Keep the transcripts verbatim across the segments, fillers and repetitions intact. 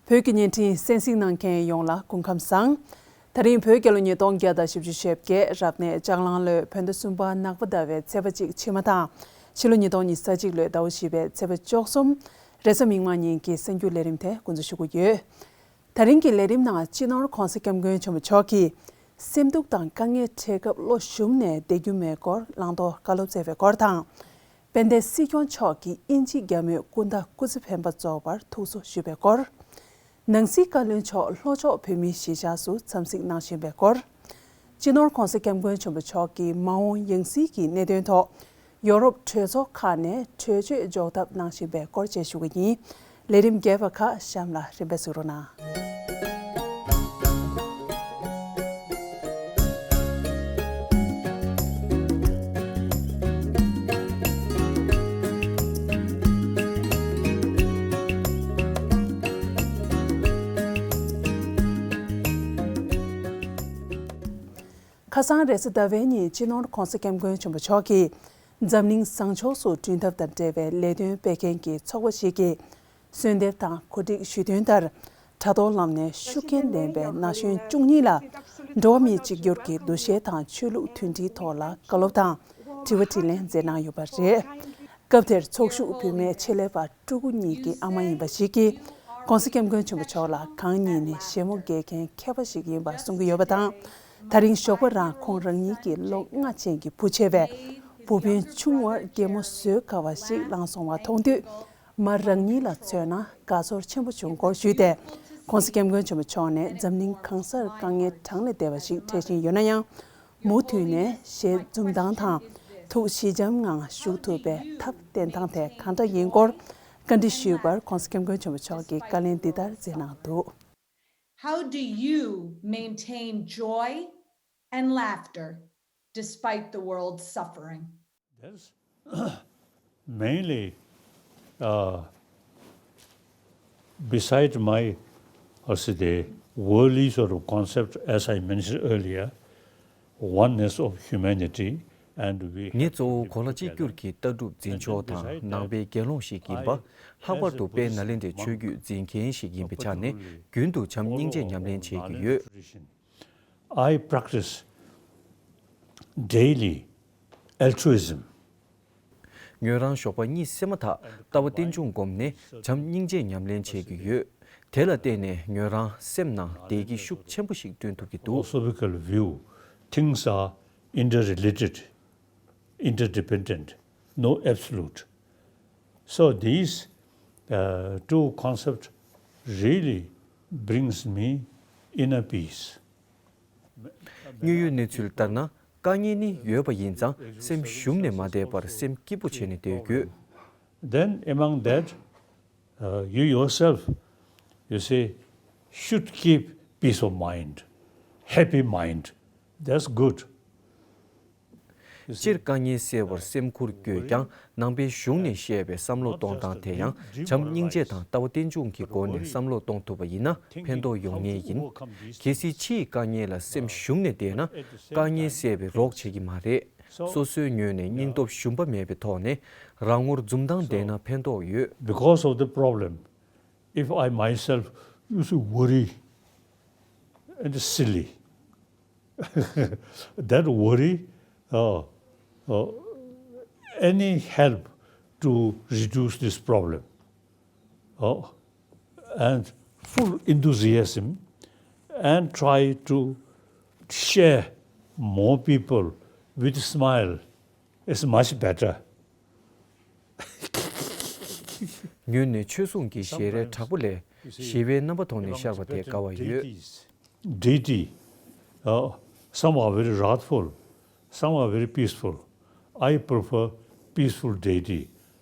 བོད་ཀྱི་བརྙན་འཕྲིན་གསན་གཟིགས་གནང་མཁན་ཡོངས་ལ་སྐུ་ཁམས་བཟང་། ད་རིང་བོད་རྒྱལ་ལོ་ཉིས་སྟོང་བརྒྱ་དང་བཞི་བཅུ་ཞེ་བརྒྱད་རབ་གནས་ལྕགས་གླང་ལོའི་བོད་ཟླ་གསུམ་པ་ནག་པ་ཟླ་བའི་ཚེས་པ་གཅིག་ཕྱི་མ་དང་ཕྱི་ལོ་ཉིས་སྟོང་ཉི་ཤུ་རྩ་གཅིག་ལོའི་ཟླ་བ་བཞི་པའི་ཚེས་པ་བཅུ་གསུམ་རེས་གཟའ་མིག་དམར་ཉིན་གྱི་གསར་འགྱུར་ལས་རིམ་དེ་འགོ་འཛུགས་ཞུ་གི་ཡོད། ད་རིང་གི་ལས་རིམ་ནང་སྤྱི་ནོར་༧གོང་ས་༧སྐྱབས་མགོན་ཆེན་པོ་མཆོག་གིས་སེམས་སྡུག་དང་དཀའ་ངལ་འཕྲད་སྐབས་བློ་ཞུམ་ནས་བསྡད་རྒྱུ་མེད་སྐོར་བླང་དོར་བཀའ་སློབ་སྩལ་བའི་སྐོར་དང་། དཔལ་ལྡན་སྲིད་སྐྱོང་མཆོག་གིས་དབྱིན་ཇིའི་རྒྱལ་མོས་སྐུ་ཟླ་སྐུ་ཚེ་འཕེན་པ་རྫོགས་པར་ཐུགས་གསོ་ཞུས་པའི་སྐོར། ནང་སྲིད་བཀའ་བློན་མཆོག་ལྷོ་ཕྱོགས་བོད་མིའི་གཞིས་ཆགས་སུ་འཚམས་གཟིགས་གནང་བཞིན་པའི་སྐོར། སྤྱི་ནོར་༧གོང་ས་༧སྐྱབས་མགོན་ཆེན་པོ་མཆོག་གིས་མ་འོངས་ཡང་སྲིད་ཀྱི་གནད་དོན་ཐོག་ཡོ་རོབ་གྲོས་ཚོགས་ཁག་ནས་གྲོས་ཆོད་འཇོག་ཐབས་གནང་བཞིན་པའི་སྐོར་བཅས་ཞུ་གི་ཡིན། ལས་རིམ་རྒྱས་པ་ཁག་གཤམ་ལ་རིམ་པས་གཟིགས་རོགས་གནང་། ཁ་སང་རེས་གཟའ་ཟླ་བའི་ཉིན་སྤྱི་ནོར་༧གོང་ས་༧སྐྱབས་མགོན་ཆེན་པོ་མཆོག་གིས་འཛམ་གླིང་བཟང་ཕྱོགས་སུ་བསྐྲུན་ཐབས་དང་འབྲེལ་བའི་ལས་དོན་སྤེལ་མཁན་གྱི་ཚོགས་པ་ཞིག་གི་གསོལ་འདེབས་དང་གོ་སྒྲིག་ཞུས་དོན་ལྟར། དྲ་ཐོག་ལམ་ནས་ཤུགས་རྐྱེན་ལྡན་པའི་ན་གཞོན་བཅུ་གཉིས་ལ་འགྲོ་བ་མིའི་གཅིག་གྱུར་གྱི་འདུ་ཤེས་དང་ཆོས་ལུགས་མཐུན་སྒྲིལ་ཐོག་ལ་བཀའ་སློབ་དང་དྲི་བ་དྲིས་ལན་མཛད་གནང་ཡོད་པ་རེད། སྐབས་དེར་ཚོགས་ཞུགས་བུད་མེད་ཆེད་ལས་པ་ཕྲུ་གུ་གཉིས་ཀྱི་ཨ་མ་ཡིན་པ་ཞིག་གིས་༧གོང་ས་༧སྐྱབས་མགོན་ཆེན་པོ་མཆོག་ལ་གང་ཉིད་ནས་བཞད་མོ་རྒྱག་མཁན་མཁས་པ་ཞིག་ཡིན་པ་གསུང་གི་ཡོད་པ་དང་། ད་རིང་ཞོགས་པ་རང་ཁོང་རང་ཉིད་ཀྱི་ལོ་ལྔ་ཅན་གྱི་བུ་ཆེ་བས་བུ་སྤུན་ཆུང་བར་གད་མོ་བཟོད་དཀའ་བ་ཞིག་བླངས་སོང་བ་མཐོང་དུས། མ་རང་ཉིད་ལ་མཚོན་ན་དགའ་ཚོར་ཆེན་པོ་བྱུང་སྐོར་ཞུས་ཏེ། ༸གོང་ས་༸སྐྱབས་མགོན་ཆེན་པོ་མཆོག་ནས་འཛམ་གླིང་གང་སར་དཀའ་ངལ་གྲངས་ལས་འདས་པ་ཞིག་འཕྲད་བཞིན་ཡོད་ན་ཡང་། མུ་མཐུད་ནས་ཞལ་འཛུམ་མདངས་དང་ཐུགས་ཞི་འཇམ་ངང་བཞུགས་ཐུབ་པའི་ཐབས་བསྟེན་སྟངས་དེ་གང་འདྲ་ཡིན་སྐོར་བཀའ་འདྲི་ཞུས་པར་༸གོང་ས་༸སྐྱབས་མགོན་ཆེན་པོ་མཆོག་གིས་བཀའ་ལན་འདི་ལྟར་སྩལ་གནང་འདུག། How do you maintain joy and laughter despite the world's suffering? There's mainly, uh, beside my, or say, the worldly sort of concept, as I mentioned earlier, oneness of humanity, and we ངས་གཙོ་བོ་གོ་ལ་གཅིག་གྱུར་གྱི་ལྟ་གྲུབ་འཛིན་ཕྱོགས་དང་ནང་པའི་དགེ་སློང་ཞིག་ཡིན་པ། ལྷག་པར་དུ་དཔལ་ནཱ་ལེནྡྲའི་ཆོས་བརྒྱུད་འཛིན་མཁན་ཞིག་ཡིན་པའི་ཆ་ནས་རྒྱུན་དུ་བྱམས་སྙིང་རྗེ་ཉམས་ལེན་བྱེད་ཀྱི་ཡོད། I practice daily altruism. ངོས་རང་ཞོགས་པ་གཉིད་སད་མ་ཐག་ལྟ་བ་རྟེན་འབྱུང་བསྒོམས་ནས་བྱམས་སྙིང་རྗེ་ཉམས་ལེན་བྱེད་ཀྱི་ཡོད། དེ་ལ་བརྟེན་ནས་ངོས་རང་སེམས་ནང་བདེ་སྐྱིད་ཤུགས་ཆེན་པོ་ཞིག་བསྐྲུན་ཐུབ་ཀྱི་འདུག། Philosophical view, things are interrelated, interdependent, no absolute. So these, uh, two concepts really brings me inner peace. དངོས་ཡོད་གནས་ཚུལ་ལྟར་ན། དཀའ་ངལ་ནི་ཡོད་པ་ཡིན་ཙང་སེམས་ཞུམ་ནས་མ་བསྡད་པར་སེམས་སྐྱིད་པོ་བྱས་ནས་སྡོད་དགོས། Then among that, uh, you yourself, you see, should keep peace of mind, happy mind. That's good. སྤྱིར་དཀའ་ངལ་སེལ་བར་སེམས་ཁུར་དགོས་ཀྱང་། ནང་པའི་གཞུང་ནས་བཤད་པའི་བསམ་བློ་གཏོང་སྟངས་དེ་ཡང་བྱམས་སྙིང་རྗེ་དང་ལྟ་བ་རྟེན་འབྱུང་གི་སྒོ་ནས་བསམ་བློ་གཏོང་ཐུབ་པ་ཡིན་ན་ཕན་ཐོགས་ཡོང་ངེས་ཡིན། གལ་སྲིད་ཕྱིའི་དཀའ་ངལ་ལ་སེམས་ཞུམ་ནས་བསྡད་ན་དཀའ་ངལ་སེལ་བའི་རོགས་བྱེད་ཀྱི་མ་རེད། སོ་སོའི་ངོས་ནས་སྙིང་སྟོབས་ཞུམ་པ་མེད་པའི་ཐོག་ནས་རང་ངོར་འཛུམ་མདངས་ལྡན་ན་ཕན་ཐོགས་ཡོད། Because of the problem, if I myself used to worry and silly, that worry, uh, uh, any help to reduce this problem, uh, and full enthusiasm and try to share more people with smile is much better. ངོས་ནས་ཆོས་སྲུང་གི་ཞལ་རས་དྲག་པོ་ལས་ཞི་བའི་རྣམ་པ་མཐོང་ནས་ཤར་བ་དེ་དགའ་བ་ཡོད། Deity, uh, some are very wrathful, some are very peaceful. I prefer peaceful deity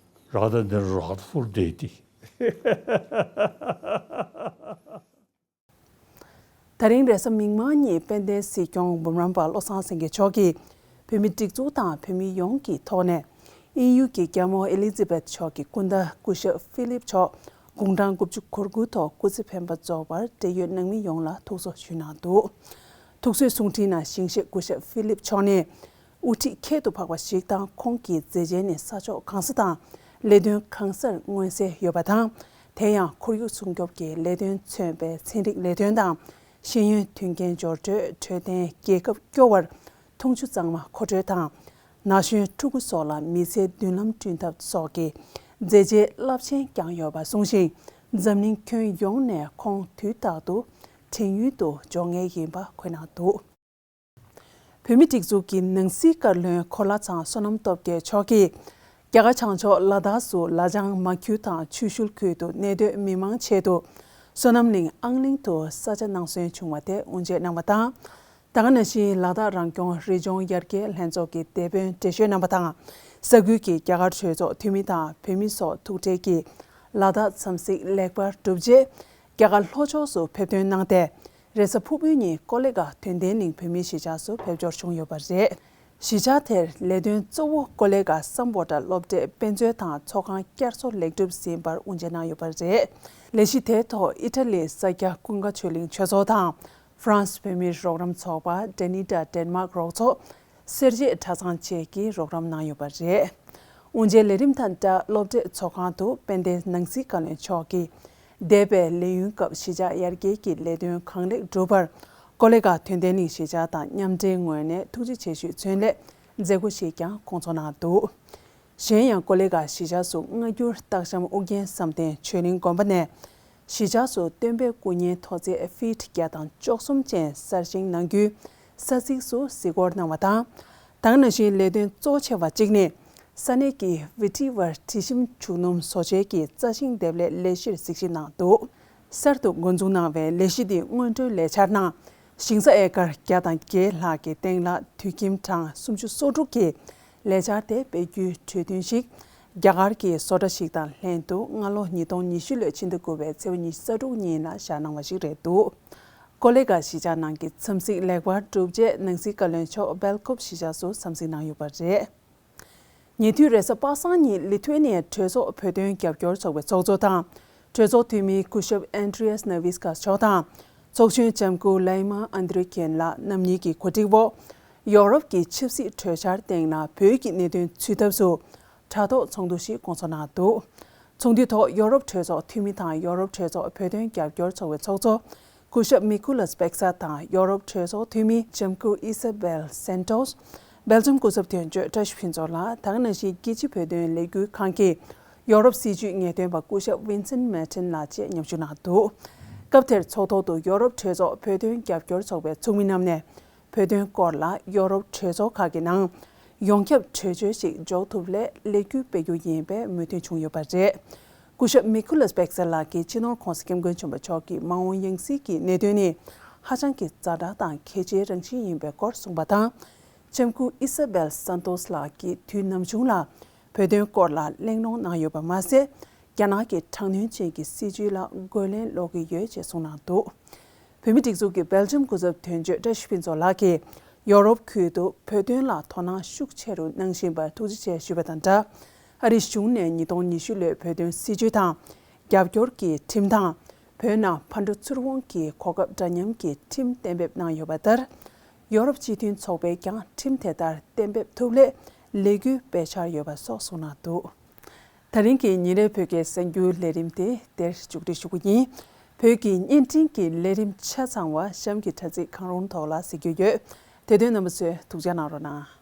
rather than wrathful deity. ད་རིང་རེས་གཟའ་མིག་དམར་ཉིན་དཔལ་ལྡན་སྲིད་སྐྱོང་འབུམ་རམས་པ་བློ་བཟང་སེང་གེ་མཆོག་གིས་བོད་མི་སྒྲིག་འཛུགས་དང་བོད་མི་ཡོངས་ཀྱི་ཐོག་ནས་དབྱིན་ཡུལ་གྱི་རྒྱལ་མོ་ཨེ་ལི་ཛི་བེད་མཆོག་གི་སྐུ་ཟླ་སྐུ་ཞབས་ཧྥི་ལིབ་མཆོག་དགུང་གྲངས་དགུ་བཅུ་གོ་དགུ་ཐོག་སྐུ་ཚེ་འཕེན་པ་རྫོགས་པར་འབྲེལ་ཡོད་ནང་མི་ཡོངས་ལ་ཐུགས་གསོ་ཞུས་གནང་འདུག། ཐུགས་གསོའི་གསུང་འཕྲིན་ནང་ཞིང་གཤེགས་སྐུ་ཞབས་ཧྥི་ལིབ་མཆོག་ནས། དབུ་ཁྲིད་ཁྱད་དུ་འཕགས་པ་ཞིག་དང་ཁོང་གི་མཛད་རྗེས་ནི་ས་ཕྱོགས་གང་ས་དང་ལས་དོན་གང་སར་མངོན་གསལ་ཡོད་པ་དང་། དེ་ཡང་ཁོར་ཡུག་སྲུང་སྐྱོབ་ཀྱི་ལས་དོན་མཚོན་པའི་ཚན་རིག་ལས་དོན་དང་། ཤེས་ཡོན་མཐུན་རྐྱེན་སྦྱོར་སྤྲོད། འཕྲོད་བསྟེན། རྒྱལ་ཁབ་སྐྱོ་བར་འཐུང་ཆུ་གཙང་མ་མཁོ་སྤྲོད་དང་། ན་གཞོན་ཕྲུ་གུ་སོགས་ལ་མི་ཚེའི་མདུན་ལམ་བསྐྲུན་ཐབས་སོགས་ཀྱི་མཛད་རྗེས་རླབས་ཆེན་བསྐྱངས་ཡོད་པ་གསུངས་ཤིང་། འཛམ་གླིང་ཁྱོན་ཡོངས་ནས་ཁོང་དུས་རྟག་ཏུ་དྲན་ཡུལ་དུ་འཇོག་མཁན་ཡིན་པ་འཁོད་གནང་འདུག་བོད་མིའི་སྒྲིག་འཛུགས་ཀྱི་ནང་སྲིད་བཀའ་བློན་འཁོར་ལྷ་ཚང་བསོད་ནམས་སྟོབས་རྒྱལ་མཆོག་གིས། རྒྱ་གར་བྱང་ཕྱོགས་ལ་དྭགས་སུ་ལ་ལྗང་མ་ཁུལ་དང་ཆུ་ཤུལ་ཁུལ་དུ་གནས་སྡོད་མི་མང་ཆེད་དུ། བསོད་ནམས་གླིང་ཨང་གླིང་དུ་ས་ཆ་གནང་སྲོལ་བྱུང་བ་དེ་དབུ་འབྱེད་གནང་བ་དང་། ད་ག་ནང་བཞིན་ལ་དྭགས་རང་སྐྱོང་རི་ལྗོངས་ཡར་རྒྱས་ལྷན་ཚོགས་ཀྱི་དེད་དཔོན་འགྲེལ་བརྗོད་གནང་བ་དང་། ས་ཁུལ་གྱི་རྒྱ་གར་གྲོས་ཚོགས་འཐུས་མི་དང་བོད་མི་སོགས་ཐུག་འཕྲད་ཀྱིས། ལ་དྭགས་འཚམས་གཟིགས་ལེགས་པར་གྲུབ་རྗེས། རྒྱ་གར་ལྷོ་ཕྱོགས་སུ་ཕེབས་ཐོན་གནང་སྟེ། རེས་གཟའ་ཕུར་བུའི་ཉིན་ཀོ་ལི་གྷལ་དོན་ལྡན་གླིང་བོད་མིའི་གཞིས་ཆགས་སུ་ཕེབས་འབྱོར་བྱུང་ཡོད་པ་རེད། གཞིས་ཆགས་དེར་ལས་དོན་གཙོ་བོ་ཀོ་ལི་གྷལ་སམ་བྷོ་ཊ་སློབ་གྲྭའི་དཔེ་མཛོད་དང་ཚོགས་ཁང་བསྐྱར་གསོ་ལེགས་གྲུབ་ཟིན་པར་དབུ་འབྱེད་གནང་ཡོད་པ་རེད། ལས་གཞི་དེའི་ཐོག་ཨི་ཊ་ལིའི་ས་སྐྱ་ཀུན་དགའ་ཆོས་གླིང་ཆོས་ཚོགས་དང་། ཧྥ་རན་སི་བོད་མིའི་རོགས་རམ་ཚོགས་པ། ཌེ་ནི་ཌ་ཌེན་མཱག་རོགས་ཚོགས། སེར་བྱེས་གྲྭ་ཚང་བཅས་ཀྱིས་རོགས་རམ་གནང་ཡོད་པ་རེད། དབུ་འབྱེད་ལས་རིམ་དང་སྦྲགས་སློབ་གྲྭའི་ཚོགས་ཁང་དུ་དཔལ་ལྡན་ནང་སྲིད་བཀའ་བློན་མཆོག་གིས། འདས་པའི་ལས་ཡུན་སྐབས་གཞིས་ཆགས་ཡར་རྒྱས་ཀྱི་ལས་དོན་གང་ལེགས་བསྒྲུབས་པར། ཀོ་ལི་གྷལ་དོན་ལྡན་གླིང་གཞིས་ཆགས་དང་མཉམ་འབྲེལ་ངོས་ནས་ཐུགས་རྗེ་ཆེ་ཞུའི་མཚོན་སླད་མཛད་སྒོ་ཞིག་ཀྱང་སྐོང་ཚོགས་གནང་འདུག་གཞན་ཡང་ཀོ་ལི་གྷལ་གཞིས་ཆགས་སུ་སྔ་འགྱུར་སྟག་ཤམ་ཨོ་རྒྱན་བསམ་གཏན་ཆོས་གླིང་དགོན་པ་ནས། གཞིས་ཆགས་སུ་སྟོན་པའི་སྐུ་བརྙན་མཐོ་ཚད་ཧྥིཊ་བརྒྱ་དང་བཅུ་གསུམ་ཅན་གསར་བཞེངས་གནང་རྒྱུའི་ས་ཚིགས་སུ་གཟིགས་སྐོར་གནང་བ་དང་། ད་ག་ནང་བཞིན་ལས་དོན་གཙོ་ཆེ་བ་གཅིག་ནི། ས་གནས་ཀྱི་བི་ཊི་ཝར་དྲི་ཞིམ་བྱུག་སྣུམ་བཟོ་བྱེད་ཀྱི་རྩ་ཤིང་འདེབས་ལས་ལས་གཞིར་གཟིགས་ཞིབ་གནང་འདུག་གསར་དུ་འགོ་འཛུགས་གནང་བའི་ལས་གཞི་འདིའི་སྔོན་འགྲོའི་ལས་འཆར་ནང་། ཞིང་ས་ཨེ་ཀར་བརྒྱ་དང་བརྒྱད་ལྷག་གི་སྟེང་ལ་དུད་ཁྱིམ་གྲངས་སུམ་ཅུ་སོ་དྲུག་གི་ལས་འཆར་དེ་སྤེལ་རྒྱུའི་གྲོས་མཐུན་ཞིག་རྒྱ་གར་གྱི་བཟོ་གྲྭ་ཞིག་དང་ལྷན་དུ་སྔ་ལོ་ཉིས་སྟོང་ཉི་ཤུ་ལོའི་ཕྱི་ཟླ་དགུ་པའི་ཚེས་པ་ཉི་ཤུ་རྩ་དྲུག་ཉིན་ལ་བཞག་གནང་བ་ཞིག་རེད་འདུག་ཀོ་ལི་གྷལ་གཞིས་ཆགས་ནང་གི་འཚམས་གཟིགས་ལེགས་པར་གྲུབ་རྗེས་ནང་སྲིད་བཀའ་བློན་མཆོག་སྦེལ་ཀོབ་གཞིས་ཆགས་སུ་འཚམས་གཟིགས་གནང་ཡོད་པ་རེད། ཉེ་དུས་རེས་གཟའ་པ་སངས་ཉིན་ལི་ཐུ་ཨེ་ནི་ཡའི་གྲོས་ཚོགས་བོད་དོན་རྒྱབ་སྐྱོར་ཚོགས་པའི་ཚོགས་གཙོ་དང་། གྲོས་ཚོགས་འཐུས་མི་སྐུ་ཞབས་ཨན་ཌྲི་ཡཱས་ནཱ་ཝིས་ཀཱས་མཆོག་དང་། ཚོགས་གཞོན་ལྕམ་སྐུ་ལའི་མ་ཨན་དྲི་ཁེན་ལགས་རྣམ་གཉིས་ཀྱི་གོ་སྒྲིག་འོག་ཡོ་རོབ་ཀྱི་ཆབ་སྲིད་གྲོས་འཆར་སྟེང་ལ་བོད་ཀྱི་གནད་དོན་ཚུད་ཐབས་སུ། དྲ་ཐོག་ཚོགས་འདུ་ཞིག་སྐོང་ཚོགས་གནང་འདུག་ཚོགས་འདུའི་ཐོག་ཡོ་རོབ་གྲོས་ཚོགས་འཐུས་མི་དང་ཡོ་རོབ་གྲོས་ཚོགས་བོད་དོན་རྒྱབ་སྐྱོར་ཚོགས་པའི་ཚོགས་གཙོ་སྐུ་ཞབས་མི་ཀུ་ལཱས་པེག་ས་དང་ཡོ་རོབ་གྲོས་ཚོགས་འཐུས་མི་ལྕམ་སྐུ་ཨི་ས་བེལ་སན་ཏོས། སྦེལ་ཇམ་སྐུ་ཚབ་དོན་གཅོད་བཀྲ་ཤིས་ཕུན་ཚོགས་ལགས། ད་ག་ནང་བཞིན་རྒྱལ་སྤྱིའི་བོད་དོན་ལས་འགུལ་ཁང་གི་ཡོ་རོབ་སྲིད་བྱུས་ངེས་སྟོན་པ་སྐུ་ཞབས་ཝིན་སན་མེ་ཊན་ལགས་བཅས་མཉམ་ཞུགས་གནང་འདུག་སྐབས་དེར་ཚོགས་ཐོག་ཏུ་ཡོ་རོབ་གྲོས་ཚོགས་བོད་དོན་རྒྱབ་སྐྱོར་ཚོགས་པའི་ཚོགས་མི་རྣམས་ནས། བོད་དོན་སྐོར་ལ་ཡོ་རོབ་གྲོས་ཚོགས་ཁག་གི་ནང་ཡོངས་ཁྱབ་གྲོས་ཆོད་ཞིག་འཇོག་ཐུབ་སླད་ལས་འགུལ་སྤེལ་རྒྱུ་ཡིན་པའི་མོས་མཐུན་བྱུང་ཡོད་པ་རེད། སྐུ་ཞབས་མི་ཀུ་ལཱས་པེག་ས་ལགས་ཀྱིས་སྤྱི་ནོར་༸གོང་ས་༸སྐྱབས་མགོན་ཆེན་པོ་མཆོག་གི་མ་འོངས་ཡང་སྲིད་ཀྱི་གནད་དོན་ནི་ཧ་ཅང་གི་ཛ་དྲག་དང་གལ་ཆེའི་རང་བཞིན་ཡིན་པའི་སྐོར་གསུངས་པ་དང་། ལྕམ་སྐུ་ཨི་ས་བེལ་སན་ཏོས་ལགས་ཀྱིས་དུས་ནམ་བྱུང་ལ་བོད་དོན་སྐོར་ལ་གླེང་སློང་གནང་ཡོད་པ་མ་ཟད། རྒྱ་ནག་གི་དྲག་གནོན་ཅན་གྱི་སྲིད་བྱུས་ལ་རྒོལ་ལན་སློག་གི་ཡོད་ཅེས་གསུངས་གནང་འདུག་བོད་མིའི་སྒྲིག་འཛུགས་ཀྱི་སྦེལ་ཇམ་སྐུ་ཚབ་དོན་གཅོད་བཀྲ་ཤིས་ཕུན་ཚོགས་ལགས་ཀྱིས་ཡོ་རོབ་ཁུལ་དུ་བོད་དོན་ལ་དོ་སྣང་ཤུགས་ཆེ་རུ་གནང་བཞིན་པར་ཐུགས་རྗེ་ཆེ་ཞུས་པ་དང་སྦྲགས། ཨ་རིའི་གཞུང་ནས་ཉིས་སྟོང་ཉི་ཤུ་ལོའི་བོད་དོན་སྲིད་བྱུས་དང་རྒྱབ་སྐྱོར་གྱི་ཁྲིམས་དང་། བོད་ནང་ཕར་འགྲོ་ཚུར་འོང་གི་གོ་སྐབས་འདྲ་མཉམ་གྱི་ཁྲིམས་གཏན་འབེབས་གནང་ཡོད་པ་ལྟར། ཡོ་རོབ་སྤྱི་མཐུན་ཚོགས་པས་ཀྱང་ཁྲིམས་དེ་ལྟར་གཏན་འབེབས་ཐུབ་སླད་ལས་འགུལ་སྤེལ་འཆར་ཡོད་པ་སོགས་གསུངས་གནང་འདུག་ད་རིང་གི་ཉིན་རེའི་བོད་སྐད་གསར་འགྱུར་ལས་རིམ་དེ་དེར་མཇུག་སྒྲིལ་ཞུ་རྒྱུ་ཡིན། བོད་ཀྱི་བརྙན་འཕྲིན་གྱི་ལས་རིམ་ཆ་ཚང་བ་གཤམ་གྱི་དྲ་ཚིགས་གང་རུང་ཐོག་ལ་གཟིགས་རྒྱུ་ཡོད། དེ་དོན་རྣམ་པ་ཚོས་ཐུགས་འཇགས་གནང་རོགས་གནང་།